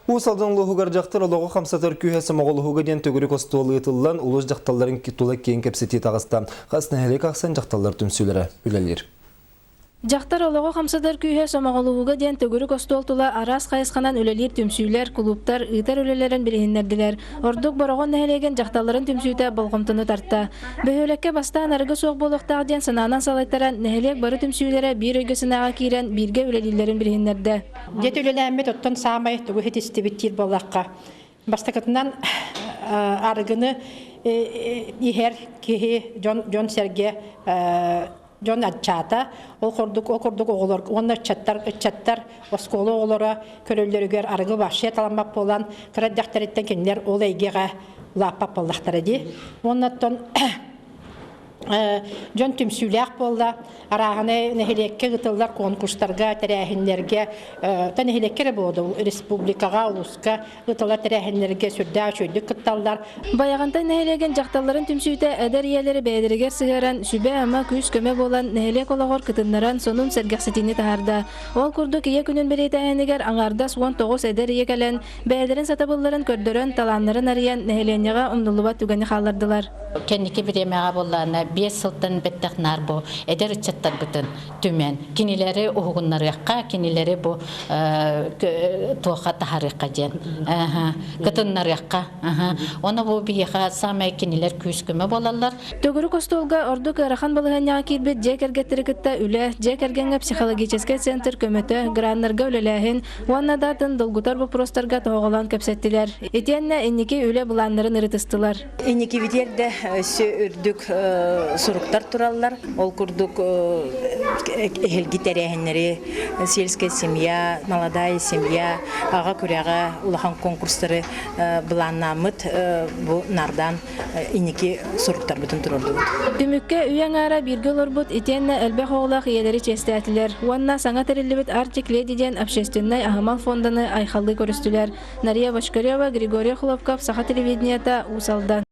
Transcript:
Уус Алдан улууһугар дьахтар олоҕу хамсатар күүһэ сомоҕолоһууга диэн төгүрүк остуол ыытыллан, улуус дьахталларын тула киэҥ кэпсэтии таҕыста. Хас нэһилиэк ахсын дьахталлар түмсүүлэрэ үлэлиир. Дьахтар олоҕу хамсатар күүһэ сомоҕолоһууга диэн төгүрүк остуол тула араас хайысханан үлэлиир түмсүүлэр, кулууптар ыытар үлэлэрин билиһиннэрдилэр. Ордук Бороҕон нэһилиэгин дьахталларын түмсүүтэ болҕомтону тарта. Бөһүөлэккэ бастаан арыгы суох буолуохтаах диэн санаанан салайтаран, нэһилиэк бары түмсүүлэрэ биир өйгө-санааҕа киирэн бииргэ үлэлииллэрин билиһиннэрдэ. Дьэ үлэлээммит оттон саамай тугу иһитистибит диир буоллахха, бастакытынан арыгыны иһэр киһи дьон дьон-сэргэ дьон аччаата. Ол курдук ол курдук оҕолор уонна ыччаттар ыччаттар оскуола оҕолоро көрөллөрүгэр арыгы вообще таламмат буолан кыра эрдэхтэриттэн кинилэр ол эйгэҕэ улааппат буоллахтара дии. Уонна оттон Дьон түмсүүлээх буолла. Арааһынай нэһилиэккэ ыытыллар конкурстарга, тэрээһиннэргэ, та нэһилиэккэ эрэ буолуо, республикаҕа, улууска ыытыллар тэрээһиннэргэ сүрдээх үчүгэйдик кытталлар. Байаҕантай нэһилиэгин дьахталларын түмсүүтэ эдэр ийэлэри бэйэлэригэр сыһыаран, сүбэ-ама, күүс-көмө буолан, нэһилиэк олоҕор кытыннаран, сонун сэргэхситиини таһаарда. Ол курдук Ийэ күнүн бэлиэтээһинигэр аҥаардас 19 эдэр ийэ кэлэн, бэйэлэрин сатабылларын көрдөрөн, талааннарын арыйан, нэһилиэнньэҕэ умнуллубат түгэни хааллардылар. Кэнники бириэмэҕэ буоллаҕына 5 сылтан бэттэх наар бу эдэр ыччаттарбытын түмэн, кинилэри уһугуннарыахха, кинилэри бу туохха таһарыахха диэн кытыннарыахха. Ону бу биһиэхэ саамай кинилэр күүс-көмө буолаллар. Төгүрүк остуолга ордук ыарахан балаһыанньаҕа киирбит дьиэ кэргэттэри кытта үлэ, дьиэ кэргэҥҥэ психологическай центр көмөтө, граннарга үлэлээһин уонна да атын долгутар боппуруостарга тоһоҕолоон кэпсэттилэр. Итиэннэ инники үлэ былааннарын ырытыстылар. Инникибитигэр да өссө үрдүк суруктар тураллар. Ол курдук эһилги тэрээһиннэри сельская семья, молодая семья, аҕа күрэҕэ улахан конкурстары былааннааммыт бу нардаан инники суруктарбытын туруордубут. Түмүккэ үйэ аҥаара бииргэ олорбут итиэннэ элбэх оҕолоох ийэлэри чиэстээтилэр уонна саҥа тэриллибит Арктик Леди диэн общественнай аһымал фонданы айхаллыы көрүстүлэр. Нария Бочкарева, Григорий Хлопков, Саха телевидениета, Уус Алдан.